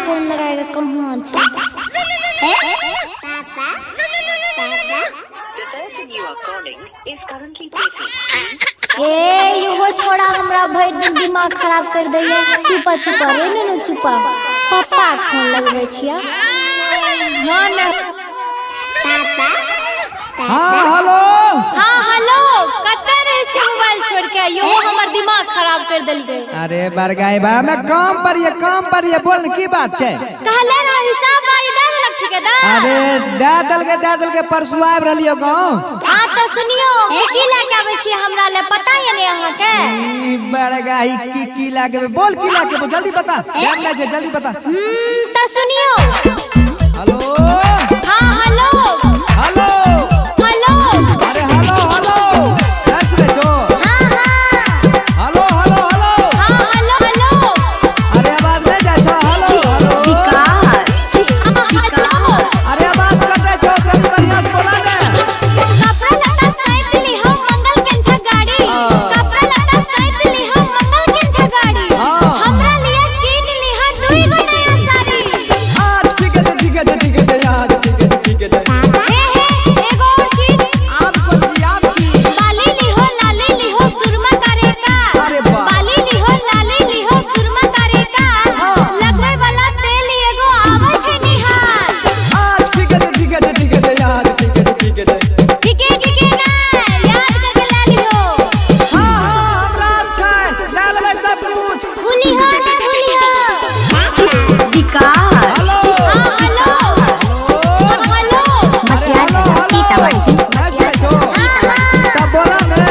Phone लगाए के कहाँ छै? The person you are calling is currently busy. ए इहो छोड़ा हमरा भरि दिन दिमाग खराब कर दैया। चुपा चुपा रे नुनू चुपा। पप्पा के फोन लगबै छियै। हाँ ना। हाँ हेलो। हाँ हेलो, कतऽ रहै छी मोबाइल छोड़ के? यो हमर दिमाग खराब कर देलकै। अरे बरगाई बा, मैं काम पर ये काम पर ये बोल न, की बात छै? कहले रह हिसाब बारी दे देलक ठेकेदार। अरे दे देलकै दे देलकै, परसू आबि रहलियो गाँव। हाँ तऽ सुनियो, की लए के आबै छियै हमरा ले पता ये ने अहाँके? ई बरगाई की की लागे, बोल की लागे, बोल जल्दी बता, टाइम नहीं छै, जल्दी बता। तऽ सुनियो। हेलो। हाँ हेलो। हेलो। हेलो। अरे हेलो हेलो, नहीं सुनै छो? हाँ हाँ। Hello hello hello. हाँ हेलो हेलो। अरे आवाज नहीं जाइ छो? Hello hello. हाँ हेलो। अरे आवाज कटै छो, कनी बढ़िया से बोला ने। कपड़ा लत्ता सैत लिहो मंगल कंझा गाड़ी। कपड़ा लत्ता सैत लिहो मंगल कंझा गाड़ी। हाँ। हमरा लिए कीन लिहा दुई गो नया साड़ी। आज ठीक है ठीक है ठीक है, आज ठीक है ठीक है। हे हे एगो और चीज। आप कौन सी आप की? बाली लिहो लाली लिहो सुरमा करे का। अरे वाह। बाली लिहो लाली लिहो सुरमा करे का। हाँ। लगवे वाला तेल एगो आवे छै निहार। आज ठीक है ठीक है ठीक है, आज ठीक है ठीक है। ठीके ठीके ना याद करके ला लिहो। हाँ हाँ हमरा अच्छा है, ले लेबै सब कुछ। भूली हो ना भूली हो। हेलो। हाँ हेलो। हेलो। अरे हेलो हेलो, नहीं सुनै छो? तब बोला ने।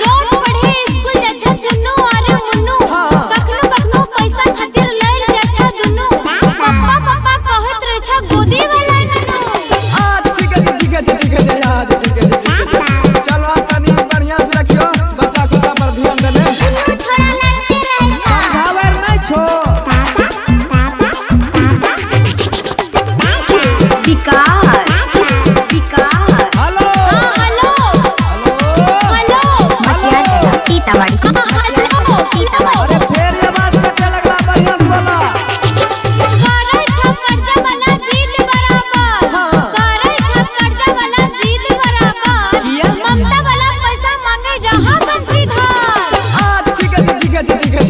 रोज पढ़े स्कूल जाछा चुन्नू अरे मुन्नू। हाँ। कखनो कखनो पैसा खातिर लड़ जाछा दुन्नू। पप्पा पप्पा कहत रहे छा गोदी वाला नन्नू। आज ठीक है ठीक है ठीक है, आज ठीक है ठीक है। चलो तनी बढ़िया से रखियो बच्चा कुत्ता पर ध्यान देने। दुनू छोड़ा लड़ते रहै छै। समझाबै नहीं छो? हेलो। हाँ हेलो। हेलो। हेलो। हेलो। हाँ हेलो। अरे फेर ये बात कटे लगला, बढ़िया से बोला। करै छा कर्जा वाला जीत बराबर। हाँ। करै छा कर्जा वाला जीत बराबर। किया? ममता वाला पैसा मांगे रहा बंसीधार। आज ठीक है ठीक है ठीक है,